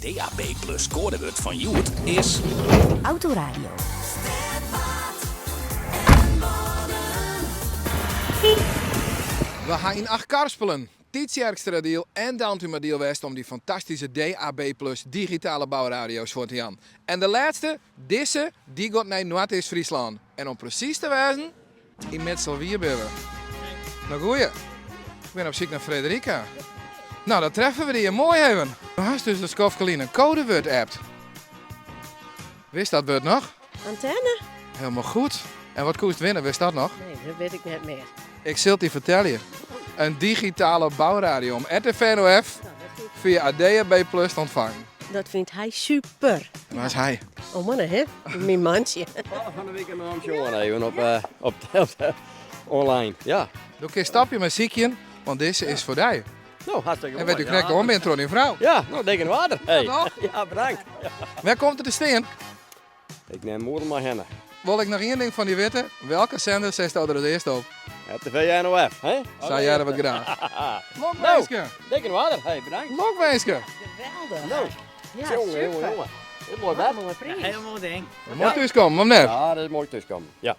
DAB Plus koadewurd fan hjoed is. Autoradio. We ha yn Achtkarspelen, Tytsjerksteradiel en Dantumadiel west om dy fantastyske DAB Plus digitale bouradio's foar te jaan. En de lêste, dizze, dy giet nei Noardeast-Fryslân. En om presys te wêzen, yn Mitselwier binne we. No goeie, ik bin op syk nei Frederika. No, dan treffe we dy moai even. Do hast dus in skoftke lyn in kodewurd appt. Witst dat wurd noch? Antenne. Helemaal goed. En wat koest winne, witst dat noch? Nee, dat wit ik net mear. Ik sil it dy fertelje. In digitale bouradio om RTV NOF fia DAB Plus te ûntfangen. Dat fynt hy super. En wa is hy? Oh man, hè? Myn mantsje. Fan de wike noch sjoen even op, eh, op, op online. Ja. Do kinst stopje mei sykjen, want dizze is foar dy. No, hartstikke En moai. wêr't do krekt oan bist troch dyn frou. Ja, no, dik in oarder. Hey. Ja, toch? Ja, bedankt. Wêr komt it te stean? Ik nim oeral mei hinne. Wol ik noch ien ding fan dy witte, welke sender setsto der it earst op? RTV NOF, hè? Sa hearre we it graach. Lokwinske! No, dik in oarder. Hey, bedankt. Lokwinske! Geweldich. No, Ja, jonge, super. jonge, jonge. Dit is moai Wat bed. in moaie priis. Hiel moai ding. Moai thúskommen, of net? Ja, dat is moai thúskommen. Ja.